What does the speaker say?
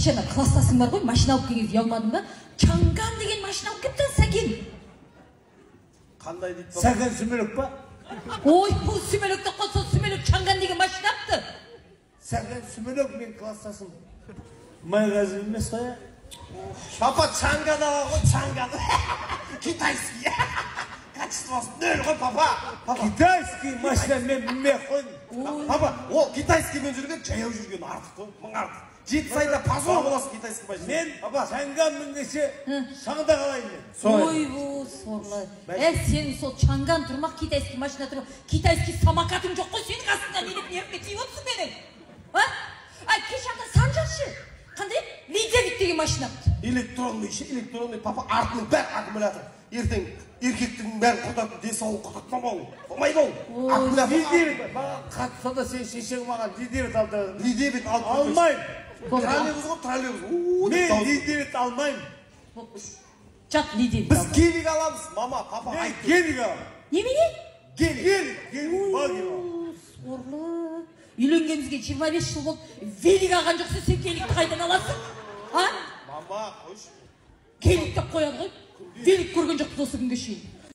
Кеше ана класстасың бар ғой, машина алып келген кезде ұялмадың ба? Чанган деген машина алып келіпті Сәкен. Қандай дейді, папа? Сәкен сүмелек па? Ой, бұл сүмелек деп қой, сол сүмелек Чанган деген машина алыпты. Сәкен сүмелек мен класстасым. Майғазы емес қой, ә? Папа, Чанган алған ғой, Чанган. Китайский. Качествосы нөл ғой, папа. Папа. Китайский машина мен мінбей ақ қойдым. Папа, ол китайскиймен жүрген, жаяу жүрген артық қой, мың артық. 7 айда позор боласың китайский машина. Мен папа, Чанган мінгенше шаңда қалайын мен. Ой, бұл сорлы. Ә, сенің сол Чанган тұрмақ, китайский машина тұрмақ, китайский самокатың жоқ қой сенің қасыңда, не деп нервіме тиіп отырсың менің? А? Ай, кеше ана Санжар ше? Қандай? Ли 9 деген машина алыпты. Электронный ше, электронный, папа, артының бәрі аккумулятор. Ертең еркектің бәрін құртатын, денсаулығын құртатын ол. Болмайды ол. Ой. Аккумулятор. Ли 9 маған қатты, сонда сенің шешең маған Ли 9 алды. Ли 9 алып. Алмаймын. Троллейбус ғой, троллейбус. У, деп Мен дауыс. Ли 9 алмаймын. Жат, Ли 9. Біз гелик аламыз, мама, папа, Мен айт. гелик аламын. Немене? Гелик. Гелик, гелик, багги аламын. Сорлы. Үйленгенімізге 25 жыл болды. Велик алған жоқсың, сен геликті қайдан аласың? А? Мама, қойшы. Гелик деп қояды ғой. Велик көрген жоқпыз осы күнге шейін.